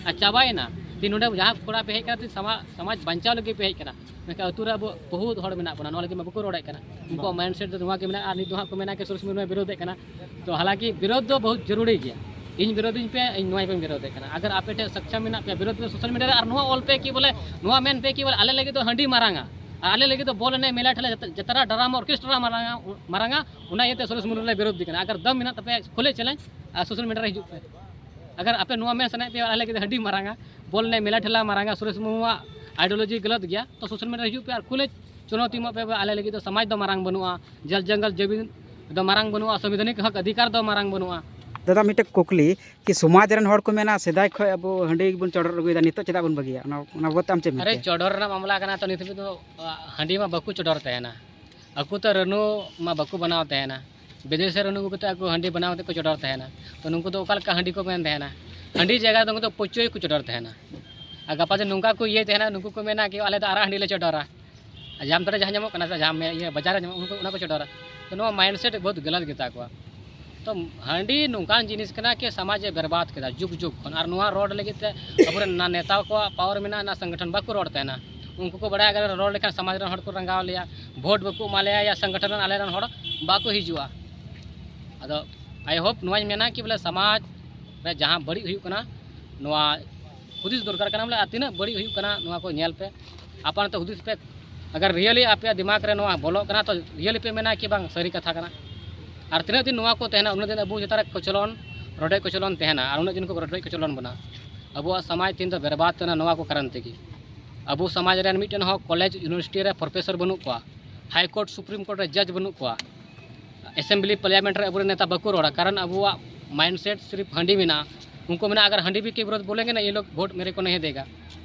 ᱟᱨ ᱪᱟᱵᱟᱭᱮᱱᱟ᱾ ᱛᱮ ᱱᱚᱰᱮ ᱡᱟᱦᱟᱸ ᱠᱚᱲᱟ ᱯᱮ ᱦᱮᱡ ᱠᱟᱱᱟ, ᱛᱮ ᱥᱟᱢᱟ-, ᱥᱚᱢᱟᱡᱽ ᱵᱟᱧᱪᱟᱣ ᱞᱟᱹᱜᱤᱫ ᱯᱮ ᱦᱮᱡ ᱠᱟᱱᱟ, ᱢᱮᱱᱠᱷᱟᱱ ᱟᱹᱛᱩ ᱨᱮ ᱟᱵᱚ ᱵᱚᱦᱩᱛ ᱦᱚᱲ ᱢᱮᱱᱟᱜ ᱵᱚᱱᱟ, ᱱᱚᱣᱟ ᱞᱟᱹᱜᱤᱫ ᱢᱟ ᱵᱟᱠᱚ ᱨᱚᱲᱮᱫ ᱠᱟᱱᱟ᱾ ᱩᱱᱠᱩᱣᱟᱜ ᱢᱟᱭᱤᱱᱰ ᱥᱮᱴ ᱫᱚ ᱱᱚᱣᱟ ᱜᱮ ᱢᱮᱱᱟᱜᱼᱟ, ᱟᱨ ᱱᱤᱛ ᱫᱚ ᱦᱟᱸᱜ ᱠᱚ ᱢᱮᱱᱟ ᱠᱤ ᱥᱩᱨᱮᱥ ᱢᱩᱨᱢᱩᱭ ᱵᱤᱨᱳᱫᱷᱮᱫ ᱠᱟᱱᱟ᱾ ᱛᱚ ᱦᱟᱞᱟᱝᱠᱤ ᱵᱤᱨᱳᱫᱷ ᱫᱚ ᱵᱚᱦᱩᱛ ᱡᱟᱹᱨᱩᱲᱤ ᱜᱮᱭᱟ᱾ ᱤᱧ ᱵᱤᱨᱳᱫᱷᱤᱧ ᱯᱮ, ᱤᱧ ᱱᱚᱣᱟ ᱵᱟᱹᱧ ᱵᱤᱨᱳᱫᱷᱮᱫ ᱠᱟᱱᱟ᱾ ᱟᱜᱟᱨ ᱟᱯᱮ ᱴᱷᱮᱱ ᱥᱚᱠᱪᱷᱟ ᱢᱮᱱᱟᱜ ᱯᱮᱭᱟ, ᱵᱤᱨᱳᱫᱷ ᱯᱮ ᱥᱳᱥᱟᱞ ᱢᱤᱰᱤᱭᱟ ᱨᱮ, ᱟᱨ ᱱᱚᱣᱟ ᱚᱞ ᱯᱮ ᱠᱤ ᱵᱚᱞᱮ, ᱱᱚᱣᱟ ᱢᱮᱱ ᱯᱮ ᱠᱤ ᱵᱚᱞᱮ ᱟᱞᱮ ᱞᱟᱹᱜᱤᱫ ᱫᱚ ᱦᱟᱺᱰᱤ ᱢᱟᱨᱟᱝᱟ, ᱟᱨ ᱟᱞᱮ ᱞᱟᱹᱜᱤᱫ ᱫᱚ ᱵᱚᱞ ᱮᱱᱮᱡ ᱢᱮᱞᱟ ᱴᱷᱮᱞᱟ ᱡᱟᱛ-, ᱡᱟᱛᱨᱟ ᱰᱨᱟᱢᱟ ᱚᱨᱠᱮᱥᱴᱨᱟ ᱢᱟᱨᱟᱝᱟ, ᱢᱟᱨᱟᱝᱟ, ᱚᱱᱟ ᱤᱭᱟᱹᱛᱮ ᱥᱩᱨᱮᱥ ᱢᱩᱨᱢᱩ ᱞᱮ ᱵᱤᱨᱳᱫᱷ ᱠᱟᱱᱟ᱾ ᱟᱜᱟᱨ ᱫᱚᱢ ᱢᱮᱱᱟᱜ ᱛᱟᱯᱮᱭᱟ, ᱠᱷᱩᱞᱟᱹ ᱪᱮᱞᱮᱧᱡᱽ, ᱟᱨ ᱥᱳᱥᱟᱞ ᱢᱤᱰᱤᱭᱟ ᱨᱮ ᱦᱤᱡᱩᱜ ᱯᱮ᱾ ᱟᱜᱟᱨ ᱟᱯᱮ ᱱᱚᱣᱟ ᱢᱮᱱ ᱥᱟᱱᱟᱭᱮᱫ ᱯᱮᱭᱟ ᱟᱞᱮ ᱞᱟᱹᱜᱤᱫ ᱫᱚ ᱦᱟᱺᱰᱤ ᱢᱟᱨᱟᱝᱟ, ᱵᱚᱞ ᱮᱱᱮᱡ ᱢᱮᱞᱟ ᱴᱷᱮᱞᱟ ᱢᱟᱨᱟᱝᱟ, ᱥᱩᱨᱮᱥ ᱢᱩᱨᱢᱩᱣᱟᱜ ideology ᱜᱟᱞᱟᱛ ᱜᱮᱭᱟ, ᱛᱚ social media ᱨᱮ ᱦᱤᱡᱩᱜ ᱯᱮ ᱟᱨ ᱠᱷᱩᱞᱟᱹ ᱪᱩᱱᱚᱣᱛᱤ ᱮᱢᱚᱜ ᱯᱮ, ᱟᱞᱮ ᱞᱟᱹᱜᱤᱫ ᱫᱚ ᱥᱚᱢᱟᱡᱽ ᱫᱚ ᱢᱟᱨᱟᱝ ᱵᱟᱹᱱᱩᱜᱼᱟ, ᱡᱚᱞ ᱡᱚᱝᱜᱚᱞ ᱡᱟᱹᱢᱤᱱ ᱫᱚ ᱢᱟᱨᱟᱝ ᱵᱟᱹᱱᱩᱜᱼᱟ, ᱥᱚᱝᱵᱤᱫᱷᱟᱱᱤᱠ ᱦᱚᱠ ᱚᱫᱷᱤᱠᱟᱨ ᱫᱚ ᱢᱟᱨᱟᱝ ᱵᱟᱹᱱᱩᱜᱼᱟ᱾ ᱫᱟᱫᱟ, ᱢᱤᱫᱴᱮᱡ ᱠᱩᱠᱞᱤ, ᱠᱤ ᱥᱚᱢᱟᱡᱽ ᱨᱮᱱ ᱦᱚᱲ ᱠᱚ ᱢᱮᱱᱟ ᱥᱮᱫᱟᱭ ᱠᱷᱚᱱ ᱟᱵᱚ ᱦᱟᱺᱰᱤ ᱵᱚᱱ ᱪᱚᱰᱚᱨ ᱟᱹᱜᱩᱭᱮᱫᱟ, ᱱᱤᱛᱚᱜ ᱪᱮᱫᱟᱜ ᱵᱚᱱ ᱵᱟᱹᱜᱤᱭᱟ? ᱚᱱᱟ, ᱚᱱᱟ ᱵᱟᱵᱚᱫ ᱛᱮ ᱟᱢ ᱪᱮᱫ ᱮᱢ ᱟᱨᱮ ᱢᱮᱱ ᱠᱮᱭᱟ? ᱪᱚᱰᱚᱨ ᱨᱮᱱᱟᱜ ᱢᱟᱢᱞᱟ ᱠᱟᱱᱟ, ᱛᱚ ᱱᱤᱛ ᱦᱟᱹᱵᱤᱡ ᱫᱚ ᱟ, ᱦᱟᱺᱰᱤ ᱢᱟ ᱵᱟᱠᱚ ᱪᱚᱰᱚᱨ ᱛᱟᱦᱮᱱᱟ᱾ ᱟᱠᱚ ᱛᱚ ᱨᱟᱹᱱᱩ ᱢᱟ ᱵᱟᱠᱚ ᱵᱮᱱᱟᱣ ᱛᱟᱦᱮᱱᱟ, ᱵᱤᱫᱮᱥ ᱨᱮ ᱨᱟᱹᱱᱩ ᱟᱹᱜᱩ ᱠᱟᱛᱮ ᱟᱠᱚ ᱦᱟᱺᱰᱤ ᱵᱮᱱᱟᱣ ᱠᱟᱛᱮ ᱠᱚ ᱪᱚᱰᱚᱨ ᱛᱟᱦᱮᱱᱟ᱾ ᱛᱚ ᱱᱩᱠᱩ ᱫᱚ ᱚᱠᱟ ᱞᱮᱠᱟ ᱦᱟᱺᱰᱤ ᱠᱚ ᱢᱮᱱ ᱛᱟᱦᱮᱱᱟ? ᱦᱟᱺᱰᱤ ᱡᱟᱭᱜᱟ ᱨᱮᱫᱚ ᱩᱱᱠᱩ ᱫᱚ ᱯᱚᱪᱚᱭ ᱠᱚ ᱪᱚᱰᱚᱨ ᱛᱟᱦᱮᱱᱟ᱾ ᱟᱨ ᱜᱟᱯᱟ ᱡᱮ ᱱᱚᱝᱠᱟ ᱠᱚ ᱤᱭᱟᱹᱭ ᱛᱟᱦᱮᱱᱟ, ᱱᱩᱠᱩ ᱠᱚ ᱢᱮᱱᱟ ᱠᱤ ᱟᱞᱮ ᱫᱚ ᱟᱨᱟᱜ ᱦᱟᱺᱰᱤ ᱞᱮ ᱪᱚᱰᱚᱨᱟ᱾ ᱟᱨ ᱡᱟᱦᱟᱸ ᱫᱷᱟᱨᱮ ᱡᱟᱦᱟᱸ ᱧᱟᱢᱚᱜ ᱠᱟᱱᱟ ᱥᱮ ᱡᱟᱦᱟᱸ ᱢᱮ-, ᱤᱭᱟᱹ ᱵᱟᱡᱟᱨ ᱨᱮ ᱧᱟᱢᱚᱜ, ᱩᱱᱠᱩ ᱚᱱᱟ ᱠᱚ ᱪᱚᱰᱚᱨᱟ᱾ ᱛᱚ ᱱᱚᱣᱟ mindset ᱵᱚᱦᱩᱛ ᱜᱟᱞᱟᱛ ᱜᱮᱛᱟ ᱠᱚᱣᱟ᱾ ᱛᱚ ᱦᱟᱺᱰᱤ ᱱᱚᱝᱠᱟᱱ ᱡᱤᱱᱤᱥ ᱠᱟᱱᱟ ᱠᱤ ᱥᱚᱢᱟᱡᱽ ᱮ ᱵᱮᱨᱵᱟᱫ ᱠᱮᱫᱟ ᱡᱩᱜᱽ ᱡᱩᱜᱽ ᱠᱷᱚᱱ᱾ ᱟᱨ ᱱᱚᱣᱟ ᱨᱚᱲ ᱞᱟᱹᱜᱤᱫ ᱛᱮ ᱟᱵᱚᱨᱮᱱ ᱱᱟ-, ᱱᱮᱛᱟ ᱠᱚᱣᱟᱜ power ᱢᱮᱱᱟᱜᱼᱟ, ᱱᱟ ᱥᱚᱝᱜᱚᱴᱷᱚᱱ ᱵᱟᱠᱚ ᱨᱚᱲ ᱛᱟᱦᱮᱱᱟ᱾ ᱩᱱᱠᱩ ᱠᱚ ᱵᱟᱲᱟᱭᱟ ᱟᱜᱟᱨ ᱨᱚᱲ ᱞᱮᱠᱷᱟᱱ ᱥᱚᱢᱟᱡᱽ ᱨᱮᱱ ᱦᱚᱲ ᱠᱚ ᱨᱟᱸᱜᱟᱣ ᱞᱮᱭᱟ, vote ᱵᱟᱠᱚ ᱮᱢᱟ ᱞᱮᱭᱟ, ᱭᱟ ᱥᱚᱝᱜᱚᱴᱷᱚᱱ ᱨᱮᱱ ᱟᱞᱮ ᱨᱮᱱ ᱦᱚᱲ ᱵᱟᱠᱚ ᱦᱤᱡᱩᱜᱼᱟ᱾ ᱟᱫᱚ I hope ᱱᱚᱣᱟᱧ ᱢᱮᱱᱟ ᱠᱤ ᱵᱚᱞᱮ ᱥᱚᱢᱟᱡᱽ ᱨᱮ ᱡᱟᱦᱟᱸ ᱵᱟᱹᱲᱤᱡ ᱦᱩᱭᱩᱜ ᱠᱟᱱᱟ, ᱱᱚᱣᱟ ᱦᱩᱫᱤᱥ ᱫᱚᱨᱠᱟᱨ ᱠᱟᱱᱟ ᱵᱚᱞᱮ, ᱟᱨ ᱛᱤᱱᱟᱹᱜ ᱵᱟᱹᱲᱤᱡ ᱦᱩᱭᱩᱜ ᱠᱟᱱᱟ ᱱᱚᱣᱟ ᱠᱚ ᱧᱮᱞ ᱯᱮ, ᱟᱯᱟᱱ ᱛᱮ ᱦᱩᱫᱤᱥ ᱯᱮ᱾ ᱟᱜᱟᱨ really ᱟᱯᱮᱭᱟᱜ ᱫᱤᱢᱟᱜᱽ ᱨᱮ ᱱᱚᱣᱟ ᱵᱚᱞᱚᱜ ᱠᱟᱱᱟ ᱛᱚ really ᱯᱮ ᱢᱮᱱᱟ ᱠᱤ ᱵᱟᱝ ᱥᱟᱹᱨᱤ ᱠᱟᱛᱷᱟ ᱠᱟᱱᱟ᱾ ᱟᱨ ᱛᱤᱱᱟᱹᱜ ᱫᱤᱱ ᱱᱚᱣᱟ ᱠᱚ ᱛᱟᱦᱮᱱᱟ ᱩᱱᱟᱹᱜ ᱫᱤᱱ ᱟᱵᱚ ᱪᱮᱛᱟᱱ ᱨᱮ ᱠᱚᱪᱞᱚᱱ, ᱨᱚᱰᱚᱡ ᱠᱚᱪᱞᱚᱱ ᱛᱟᱦᱮᱱᱟ, ᱟᱨ ᱩᱱᱟᱹᱜ ᱫᱤᱱ ᱠᱚ ᱨᱚᱰᱚᱡ ᱠᱚᱪᱞᱚᱱ ᱵᱚᱱᱟ᱾ ᱟᱵᱚᱣᱟᱜ ᱥᱚᱢᱟᱡᱽ ᱛᱮᱦᱮᱧ ᱫᱚ ᱵᱮᱨᱵᱟᱫ ᱠᱟᱱᱟ ᱱᱚᱣᱟ ᱠᱚ ᱠᱟᱨᱚᱱ ᱛᱮᱜᱮ᱾ ᱟᱵᱚ ᱥᱚᱢᱟᱡᱽ ᱨᱮᱱ ᱢᱤᱫᱴᱮᱱ ᱦᱚᱸ college university ᱨᱮ professor ᱵᱟᱹᱱᱩᱜ ᱠᱚᱣᱟ, High Court Supreme Court ᱨᱮ judge ᱵᱟᱹᱱᱩᱜ ᱠᱚᱣᱟ, assembly parliament ᱨᱮ ᱟᱵᱚᱨᱮᱱ ᱱᱮᱛᱟ ᱵᱟᱠᱚ ᱨᱚᱲᱟ, ᱠᱟᱨᱚᱱ ᱟᱵᱚᱣᱟᱜ mindset ᱥᱤᱨᱤᱯ ᱦᱟᱺᱰᱤ ᱢᱮᱱᱟᱜᱼᱟ᱾ ᱩᱱᱠᱩ ᱢᱮᱱᱟ ᱟᱜᱟᱨ ᱦᱟᱺᱰᱤ ᱯᱤ ᱠᱮ ᱵᱤᱨᱳᱫᱷ ᱵᱚᱞᱮᱸᱜᱮ ᱱᱟ ᱭᱮ ᱞᱳᱜ ᱵᱷᱳᱴ ᱢᱮᱨᱮ ᱠᱚ ᱱᱟᱦᱤ ᱫᱮᱜᱟ᱾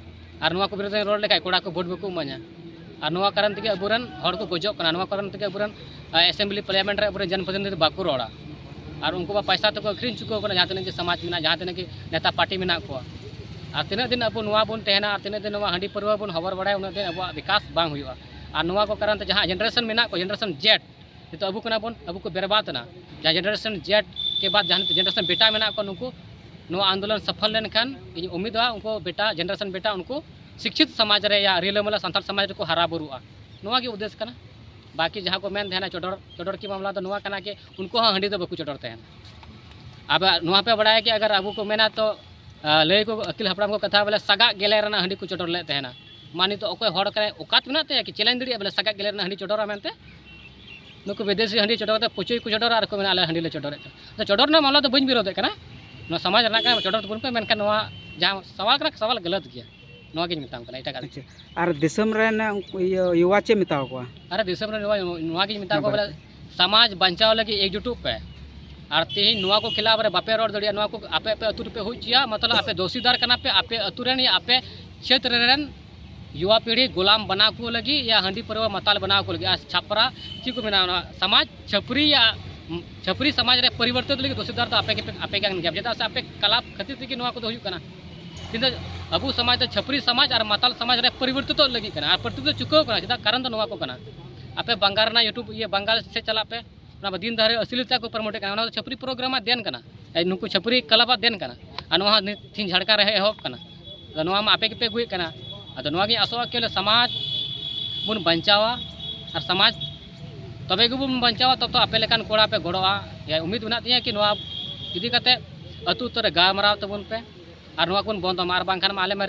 ᱟᱨ ᱱᱚᱣᱟ ᱠᱚ ᱵᱤᱨᱳᱫᱷ ᱨᱮ ᱨᱚᱲ ᱞᱮᱠᱷᱟᱡ ᱠᱚᱲᱟ ᱠᱚ ᱵᱷᱳᱴ ᱵᱟᱠᱚ ᱮᱢᱟᱹᱧᱟ᱾ ᱟᱨ ᱱᱚᱣᱟ ᱠᱟᱨᱚᱱ ᱛᱮᱜᱮ ᱟᱵᱚᱨᱮᱱ ᱦᱚᱲ ᱠᱚ ᱜᱚᱡᱚᱜ ᱠᱟᱱᱟ, ᱱᱚᱣᱟ ᱠᱟᱨᱚᱱ ᱛᱮᱜᱮ ᱟᱵᱚᱨᱮᱱ ᱟ, assembly parliament ᱨᱮ ᱟᱵᱚᱨᱮᱱ ᱡᱚᱱᱯᱨᱚᱛᱤᱱᱤᱫᱷᱤ ᱵᱟᱠᱚ ᱨᱚᱲᱟ᱾ ᱟᱨ ᱩᱱᱠᱩ ᱢᱟ ᱯᱚᱭᱥᱟ ᱛᱮᱠᱚ ᱟᱹᱠᱷᱨᱤᱧ ᱪᱩᱠᱟᱹᱣ ᱠᱟᱱᱟ, ᱡᱟᱦᱟᱸ ᱛᱤᱱᱟᱹᱜ ᱜᱮ ᱥᱚᱢᱟᱡᱽ ᱢᱮᱱᱟᱜᱼᱟ, ᱡᱟᱦᱟᱸ ᱛᱤᱱᱟᱹᱜ ᱜᱮ ᱱᱮᱛᱟ party ᱢᱮᱱᱟᱜ ᱠᱚᱣᱟ᱾ ᱟᱨ ᱛᱤᱱᱟᱹᱜ ᱫᱤᱱ ᱟᱵᱚ ᱱᱚᱣᱟ ᱵᱚᱱ ᱛᱟᱦᱮᱱᱟ, ᱟᱨ ᱛᱤᱱᱟᱹᱜ ᱫᱤᱱ ᱱᱚᱣᱟ ᱦᱟᱺᱰᱤ ᱯᱟᱹᱨᱣᱟᱹ ᱵᱚᱱ ᱦᱚᱵᱚᱨ ᱵᱟᱲᱟᱭᱟ, ᱩᱱᱟᱹᱜ ᱫᱤᱱ ᱟᱵᱚᱣᱟᱜ ᱵᱤᱠᱟᱥ ᱵᱟᱝ ᱦᱩᱭᱩᱜᱼᱟ᱾ ᱟᱨ ᱱᱚᱣᱟ ᱠᱚ ᱠᱟᱨᱚᱱ ᱛᱮ ᱡᱟᱦᱟᱸ generation ᱢᱮᱱᱟᱜ ᱠᱚᱣᱟ, generation Z, ᱱᱤᱛᱚᱜ ᱟᱵᱚ ᱠᱟᱱᱟ ᱵᱚᱱ, ᱟᱵᱚ ᱠᱚ ᱵᱮᱨᱵᱟᱫ ᱮᱱᱟ᱾ ᱡᱟᱦᱟᱸ generation Z ᱠᱮ ᱵᱟᱫ ᱡᱟᱦᱟᱸ ᱱᱤᱛᱚᱜ generation ᱵᱮᱴᱟ ᱢᱮᱱᱟᱜ ᱠᱚᱣᱟ, ᱱᱩᱠᱩ ᱱᱚᱣᱟ ᱟᱱᱫᱳᱞᱚᱱ ᱥᱚᱯᱷᱚᱞ ᱞᱮᱱᱠᱷᱟᱱ ᱤᱧ ᱩᱢᱤᱫᱚᱜᱼᱟ, ᱩᱱᱠᱩ ᱵᱮᱴᱟ, generation ᱵᱮᱴᱟ ᱩᱱᱠᱩ ᱥᱤᱠᱪᱷᱤᱛ ᱥᱚᱢᱟᱡᱽ ᱨᱮ ᱭᱟ ᱨᱤᱞᱟᱹᱢᱟᱞᱟ ᱥᱟᱱᱛᱟᱲ ᱥᱚᱢᱟᱡᱽ ᱨᱮᱠᱚ ᱦᱟᱨᱟ ᱵᱩᱨᱩᱜᱼᱟ᱾ ᱱᱚᱣᱟ ᱜᱮ ᱩᱫᱽᱫᱮᱥ ᱠᱟᱱᱟ᱾ ᱵᱟᱠᱤ ᱡᱟᱦᱟᱸ ᱠᱚ ᱢᱮᱱ ᱛᱟᱦᱮᱱᱟ ᱪᱚᱰᱚᱨ, ᱪᱚᱰᱚᱨ ᱠᱤ ᱢᱟᱢᱞᱟ ᱫᱚ ᱱᱚᱣᱟ ᱠᱟᱱᱟ ᱠᱤ ᱩᱱᱠᱩ ᱦᱚᱸ ᱦᱟᱺᱰᱤ ᱫᱚ ᱵᱟᱠᱚ ᱪᱚᱰᱚᱨ ᱛᱟᱦᱮᱱᱟ᱾ ᱟᱵᱚ ᱱᱚᱣᱟ ᱯᱮ ᱵᱟᱲᱟᱭᱟ ᱠᱤ ᱟᱜᱟᱨ ᱟᱵᱚ ᱠᱚ ᱢᱮᱱᱟ ᱛᱚ, ᱟ, ᱞᱟᱹᱭ ᱠᱚ ᱟᱹᱠᱤᱞ ᱦᱟᱯᱲᱟᱢ ᱠᱚ ᱠᱟᱛᱷᱟ ᱵᱚᱞᱮ ᱥᱟᱜᱟᱜ ᱜᱮᱞᱮ ᱨᱮᱱᱟᱜ ᱦᱟᱺᱰᱤ ᱠᱚ ᱪᱚᱰᱚᱨ ᱞᱮᱫ ᱛᱟᱦᱮᱱᱟ᱾ ᱢᱟ ᱱᱤᱛᱚᱜ ᱚᱠᱚᱭ ᱦᱚᱲ ᱠᱟᱱᱟᱭ, ᱚᱠᱟᱛ ᱢᱮᱱᱟᱜ ᱛᱟᱭᱟ ᱠᱤ challenge ᱫᱟᱲᱮᱭᱟᱜᱼᱟ ᱵᱚᱞᱮ ᱥᱟᱜᱟᱜ ᱜᱮᱞᱮ ᱨᱮᱱᱟᱜ ᱦᱟᱺᱰᱤ ᱪᱚᱰᱚᱨᱟ ᱢᱮᱱᱛᱮ? ᱱᱩᱠᱩ ᱵᱤᱫᱮᱥᱤ ᱦᱟᱺᱰᱤ ᱪᱚᱰᱚᱨ ᱠᱟᱛᱮ ᱯᱚᱪᱚᱭ ᱠᱚ ᱪᱚᱰᱚᱨᱟ ᱟᱨ ᱠᱚ ᱢᱮᱱᱟ ᱟᱞᱮ ᱦᱟᱺᱰᱤ ᱞᱮ ᱪᱚᱰᱚᱨᱮᱫ ᱠᱟᱱᱟ᱾ ᱟᱫᱚ ᱪᱚᱰᱚᱨ ᱨᱮᱱᱟᱜ ᱢᱟᱢᱞᱟ ᱫᱚ ᱵᱟᱹᱧ ᱵᱤᱨᱳᱫᱮᱫ ᱠᱟᱱᱟ, ᱱᱚᱣᱟ ᱥᱚᱢᱟᱡᱽ ᱨᱮᱱᱟᱜ ᱠᱟᱱᱟ, ᱪᱚᱰᱚᱨ ᱛᱟᱵᱚᱱ ᱯᱮ, ᱢᱮᱱᱠᱷᱟᱱ ᱱᱚᱣᱟ ᱡᱟᱦᱟᱸ ᱥᱟᱣᱟᱞ ᱠᱟᱱᱟ, ᱥᱟᱣᱟᱞ ᱜᱟᱞᱟᱛ ᱜᱮᱭᱟ᱾ ᱱᱚᱣᱟ ᱜᱤᱧ ᱢᱮᱛᱟᱢ ᱠᱟᱱᱟ, ᱮᱴᱟᱜᱟᱜ ᱫᱚ ᱟᱪᱪᱷᱟ᱾ ᱟᱨ ᱫᱤᱥᱚᱢ ᱨᱮᱱ ᱩᱱᱠᱩ ᱤᱭᱟᱹ ᱭᱩᱣᱟ ᱪᱮᱫ ᱢᱮᱛᱟᱣ ᱠᱚᱣᱟ? ᱟᱨ ᱫᱤᱥᱚᱢ ᱨᱮᱱ ᱭᱩᱣᱟ, ᱱᱚᱣᱟ ᱜᱤᱧ ᱢᱮᱛᱟ ᱠᱚᱣᱟ ᱵᱚᱞᱮ, ᱥᱚᱢᱟᱡᱽ ᱵᱟᱧᱪᱟᱣ ᱞᱟᱹᱜᱤᱫ ᱮᱠᱡᱩᱴᱚᱜ ᱯᱮ᱾ ᱟᱨ ᱛᱮᱦᱮᱧ ᱱᱚᱣᱟ ᱠᱚ ᱠᱷᱤᱞᱟᱯ ᱨᱮ ᱵᱟᱯᱮ ᱨᱚᱲ ᱫᱟᱲᱮᱭᱟᱜᱼᱟ, ᱱᱚᱣᱟ ᱠᱚ ᱟᱯᱮ ᱟᱯᱮ ᱟᱹᱛᱩ ᱨᱮᱯᱮ ᱦᱩᱭ ᱦᱚᱪᱚᱭᱟ, ᱢᱚᱛᱞᱚᱵ ᱟᱯᱮ ᱫᱳᱥᱤᱫᱟᱨ ᱠᱟᱱᱟ ᱯᱮ, ᱟᱯᱮ ᱟᱹᱛᱩ ᱨᱮᱱ ᱭᱟ ᱟᱯᱮ ᱪᱷᱮᱛᱨᱚ ᱨᱮᱱ ᱭᱩᱣᱟ ᱯᱤᱲᱦᱤ ᱜᱳᱞᱟᱢ ᱵᱮᱱᱟᱣ ᱠᱚ ᱞᱟᱹᱜᱤᱫ ᱭᱟ ᱦᱟᱺᱰᱤ ᱯᱟᱹᱨᱣᱟᱹ ᱢᱟᱛᱟᱞ ᱵᱮᱱᱟᱣ ᱠᱚ ᱞᱟᱹᱜᱤᱫ᱾ ᱟᱨ ᱪᱷᱟᱯᱨᱟ ᱪᱮᱫ ᱠᱚ ᱢᱮᱱᱟ, ᱚᱱᱟ ᱥᱚᱢᱟᱡᱽ ᱪᱷᱟᱹᱯᱨᱤ ᱭᱟ, ᱪᱷᱟᱹᱯᱨᱤ ᱥᱚᱢᱟᱡᱽ ᱨᱮ ᱯᱚᱨᱤᱵᱚᱨᱛᱚᱱ ᱞᱟᱹᱜᱤᱫ ᱫᱳᱥᱤᱫᱟᱨ ᱫᱚ ᱟᱯᱮ ᱜᱮᱯᱮ, ᱟᱯᱮ ᱜᱮ ᱠᱟᱱ ᱜᱮᱭᱟ, ᱪᱮᱫᱟᱜ ᱥᱮ ᱟᱯᱮ ᱠᱞᱟᱵᱽ ᱠᱷᱟᱹᱛᱤᱨ ᱛᱮᱜᱮ ᱱᱚᱣᱟ ᱠᱚᱫᱚ ᱦᱩᱭᱩᱜ ᱠᱟᱱᱟ᱾ ᱠᱤᱱᱛᱩ ᱟᱵᱚ ᱥᱚᱢᱟᱡᱽ ᱫᱚ ᱪᱷᱟᱹᱯᱨᱤ ᱥᱚᱢᱟᱡᱽ ᱟᱨ ᱢᱟᱛᱟᱞ ᱥᱚᱢᱟᱡᱽ ᱨᱮ ᱯᱚᱨᱤᱵᱚᱨᱛᱤᱛᱚᱜ ᱞᱟᱹᱜᱤᱫ ᱠᱟᱱᱟ, ᱟᱨ ᱯᱚᱨᱤᱵᱚᱨᱛᱤᱛᱚ ᱪᱩᱠᱟᱹᱣ ᱠᱟᱱᱟ᱾ ᱪᱮᱫᱟᱜ? ᱠᱟᱨᱚᱱ ᱫᱚ ᱱᱚᱣᱟ ᱠᱚ ᱠᱟᱱᱟ᱾ ᱟᱯᱮ ᱵᱟᱝᱜᱟᱞ ᱨᱮᱱᱟᱜ ᱭᱩᱴᱩᱵᱽ, ᱤᱭᱟᱹ, ᱵᱟᱝᱜᱟᱞ ᱥᱮᱫ ᱪᱟᱞᱟᱜ ᱯᱮ, ᱚᱱᱟ ᱫᱤᱱ ᱫᱷᱟᱨᱮ ᱟᱥᱞᱤᱞᱛᱟ ᱠᱚ ᱯᱨᱚᱢᱳᱴᱮᱫ ᱠᱟᱱᱟ, ᱚᱱᱟ ᱫᱚ ᱪᱷᱟᱹᱯᱨᱤ ᱯᱨᱳᱜᱨᱟᱢ ᱟᱜ ᱫᱮᱱ ᱠᱟᱱᱟ, ᱟᱨ ᱱᱩᱠᱩ ᱪᱷᱟᱹᱯᱨᱤ ᱠᱞᱟᱵᱽ ᱟᱜ ᱫᱮᱱ ᱠᱟᱱᱟ᱾ ᱟᱨ ᱱᱚᱣᱟ ᱱᱤᱛ ᱛᱮᱦᱮᱧ ᱡᱷᱟᱲᱠᱷᱚᱸᱰ ᱨᱮ ᱦᱮᱡ ᱮᱦᱚᱵ ᱠᱟᱱᱟ᱾ ᱟᱫᱚ ᱱᱚᱣᱟ ᱢᱟ ᱟᱯᱮ ᱜᱮᱯᱮ ᱟᱹᱜᱩᱭᱮᱫ ᱠᱟᱱᱟ᱾ ᱟᱫᱚ ᱱᱚᱣᱟ ᱜᱤᱧ ᱟᱥᱚᱜᱼᱟ ᱠᱤ ᱵᱚᱞᱮ ᱥᱚᱢᱟᱡᱽ ᱵᱚᱱ ᱵᱟᱧᱪᱟᱣᱟ, ᱟᱨ ᱥᱚᱢᱟᱡᱽ ᱛᱚᱵᱮ ᱜᱮᱵᱚᱱ ᱵᱟᱧᱪᱟᱣᱟ, ᱛᱚᱵ ᱛᱚ ᱟᱯᱮ ᱞᱮᱠᱟᱱ ᱠᱚᱲᱟ ᱯᱮ ᱜᱚᱲᱚᱜᱼᱟ᱾ ᱭᱟ ᱩᱢᱤᱫ ᱢᱮᱱᱟᱜ ᱛᱤᱧᱟᱹ ᱠᱤ ᱱᱚᱣᱟ ᱤᱫᱤ ᱠᱟᱛᱮ ᱟᱹᱛᱩ ᱟᱹᱛᱩ ᱨᱮ ᱜᱟᱞᱢᱟᱨᱟᱣ ᱛᱟᱵᱚᱱ ᱯᱮ, ᱟᱨ ᱱᱚᱣᱟ ᱠᱚᱵᱚᱱ ᱵᱚᱱᱫᱚ ᱢᱟ, ᱟᱨ ᱵᱟᱝᱠᱷᱟᱱ ᱢᱟ ᱟᱞᱮ ᱢᱟ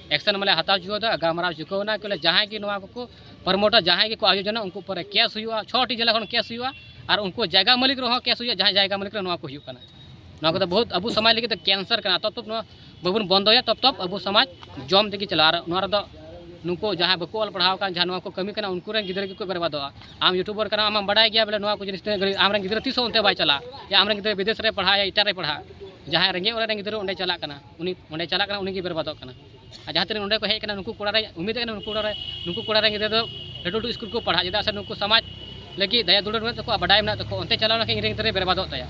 ᱮᱠᱥᱮᱱ ᱢᱟᱞᱮ ᱦᱟᱛᱟᱣ ᱪᱩᱠᱟᱹᱣ ᱫᱟ, ᱜᱟᱞᱢᱟᱨᱟᱣ ᱪᱩᱠᱟᱹᱣ ᱮᱱᱟ ᱠᱤ ᱵᱚᱞᱮ ᱡᱟᱦᱟᱸᱭ ᱜᱮ ᱱᱚᱣᱟ ᱠᱚᱠᱚ ᱯᱨᱚᱢᱳᱴᱟ, ᱡᱟᱦᱟᱸᱭ ᱜᱮᱠᱚ ᱟᱭᱳᱡᱚᱱᱟ, ᱩᱱᱠᱩ ᱯᱚᱨᱮ ᱠᱮᱥ ᱦᱩᱭᱩᱜᱼᱟ, ᱪᱷᱚᱴᱤ ᱡᱮᱞᱟ ᱠᱷᱚᱱ ᱠᱮᱥ ᱦᱩᱭᱩᱜᱼᱟ, ᱟᱨ ᱩᱱᱠᱩ ᱡᱟᱭᱜᱟ ᱢᱟᱹᱞᱤᱠ ᱨᱮᱦᱚᱸ ᱠᱮᱥ ᱦᱩᱭᱩᱜᱼᱟ, ᱡᱟᱦᱟᱸᱭ ᱡᱟᱭᱜᱟ ᱢᱟᱹᱞᱤᱠ ᱨᱮ ᱱᱚᱣᱟ ᱠᱚ ᱦᱩᱭᱩᱜ ᱠᱟᱱᱟ᱾ ᱱᱚᱣᱟ ᱠᱚᱫᱚ ᱵᱚᱦᱩᱛ ᱟᱵᱚ ᱥᱚᱢᱟᱡᱽ ᱞᱟᱹᱜᱤᱫ ᱫᱚ ᱠᱮᱱᱥᱟᱨ ᱠᱟᱱᱟ᱾ ᱛᱚᱵ ᱛᱚᱵ ᱱᱚᱣᱟ ᱵᱟᱵᱚᱱ ᱵᱚᱱᱫᱚᱭᱟ, ᱛᱚᱵ ᱛᱚᱵ ᱟᱵᱚ ᱥᱚᱢᱟᱡᱽ ᱡᱚᱢ ᱛᱮᱜᱮ ᱪᱟᱞᱟᱜᱼᱟ᱾ ᱟᱨ ᱱᱚᱣᱟ ᱨᱮᱫᱚ ᱱᱩᱠᱩ ᱡᱟᱦᱟᱸᱭ ᱵᱟᱠᱚ ᱚᱞ ᱯᱟᱲᱦᱟᱣ ᱟᱠᱟᱱ, ᱡᱟᱦᱟᱸ ᱱᱚᱣᱟ ᱠᱚ ᱠᱟᱹᱢᱤ ᱠᱟᱱᱟ, ᱩᱱᱠᱩ ᱨᱮᱱ ᱜᱤᱫᱽᱨᱟᱹ ᱜᱮᱠᱚ ᱵᱮᱨᱵᱟᱫᱚᱜᱼᱟ᱾ ᱟᱢ ᱭᱩᱴᱩᱵᱟᱨ ᱠᱟᱱᱟᱢ, ᱟᱢᱮᱢ ᱵᱟᱰᱟᱭ ᱜᱮᱭᱟ ᱵᱚᱞᱮ ᱱᱚᱣᱟ ᱠᱚ ᱡᱤᱱᱤᱥ ᱛᱤᱱᱟᱹᱜ ᱜᱷᱟᱹᱲᱤᱡ ᱟᱢ ᱨᱮᱱ ᱜᱤᱫᱽᱨᱟᱹ ᱛᱤᱥ ᱦᱚᱸ ᱚᱱᱛᱮ ᱵᱟᱭ ᱪᱟᱞᱟᱜᱼᱟ, ᱡᱮ ᱟᱢ ᱨᱮᱱ ᱜᱤᱫᱽᱨᱟᱹ ᱵᱤᱫᱮᱥ ᱨᱮ ᱯᱟᱲᱦᱟᱜ ᱭᱟ, ᱮᱴᱟᱜ ᱨᱮ ᱯᱟᱲᱦᱟᱜ, ᱡᱟᱦᱟᱸᱭ ᱨᱮᱸᱜᱮᱡ ᱚᱲᱟᱜ ᱨᱮᱱ ᱜᱤᱫᱽᱨᱟᱹ ᱚᱸᱰᱮ ᱪᱟᱞᱟᱜ ᱠᱟᱱᱟ, ᱩᱱᱤ ᱚᱸᱰᱮ ᱪᱟᱞᱟᱜ ᱠᱟᱱᱟ, ᱩᱱᱤ ᱜᱮ ᱵᱮᱨᱵᱟᱫᱚᱜ ᱠᱟᱱᱟ᱾ ᱟᱨ ᱡᱟᱦᱟᱸ ᱛᱤᱱᱟᱹᱜ ᱱᱚᱸᱰᱮ ᱠᱚ ᱦᱮᱡ ᱠᱟᱱᱟ, ᱱᱩᱠᱩ ᱠᱚᱲᱟ ᱨᱮ ᱩᱢᱤᱫ ᱠᱟᱱᱟ, ᱱᱩᱠᱩ ᱠᱚᱲᱟ ᱨᱮ, ᱱᱩᱠᱩ ᱠᱚᱲᱟ ᱨᱮᱱ ᱜᱤᱫᱽᱨᱟᱹ ᱫᱚ ᱞᱟᱹᱴᱩ ᱞᱟᱹᱴᱩ ᱥᱠᱩᱞ ᱠᱚ ᱯᱟᱲᱦᱟᱜ, ᱪᱮᱫᱟᱜ ᱥᱮ ᱱᱩᱠᱩ ᱥᱚᱢᱟᱡᱽ ᱞᱟᱹᱜᱤᱫ ᱫᱟᱭᱟ ᱫᱩᱞᱟᱹᱲ ᱢᱮᱱᱟᱜ ᱛᱟᱠᱚᱣᱟ, ᱵᱟᱰᱟᱭ ᱢᱮᱱᱟᱜ ᱛᱟᱠᱚᱣᱟ᱾ ᱚᱱᱛᱮ ᱪᱟᱞᱟᱣ ᱞᱮᱱᱠᱷᱟᱱ ᱤᱧ ᱨᱮᱱ ᱜᱤᱫᱽᱨᱟᱹᱭ ᱵᱮᱨᱵᱟᱫᱚᱜ ᱛᱟᱭᱟ᱾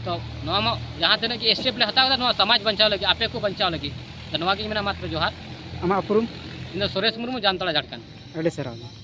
ᱛᱚ ᱱᱚᱣᱟ ᱢᱟ ᱡᱟᱦᱟᱸ ᱛᱤᱱᱟᱹᱜ ᱜᱮ ᱥᱴᱮᱯ ᱞᱮ ᱦᱟᱛᱟᱣ ᱮᱫᱟ, ᱱᱚᱣᱟ ᱥᱚᱢᱟᱡᱽ ᱵᱟᱧᱪᱟᱣ ᱞᱟᱹᱜᱤᱫ, ᱟᱯᱮ ᱠᱚ ᱵᱟᱧᱪᱟᱣ ᱞᱟᱹᱜᱤᱫ᱾ ᱛᱚ ᱱᱚᱣᱟ ᱜᱮ ᱤᱧ ᱢᱮᱱᱟ, ᱢᱟ ᱛᱚᱵᱮ ᱡᱚᱦᱟᱨ᱾ ᱟᱢᱟᱜ ᱩᱯᱨᱩᱢ? ᱤᱧ ᱫᱚ ᱥᱩᱨᱮᱥ ᱢᱩᱨᱢᱩ, ᱡᱟᱢᱛᱟᱲᱟ, ᱡᱷᱟᱲᱠᱷᱚᱸᱰ᱾ ᱟᱹᱰᱤ ᱥᱟᱨᱦᱟᱣ᱾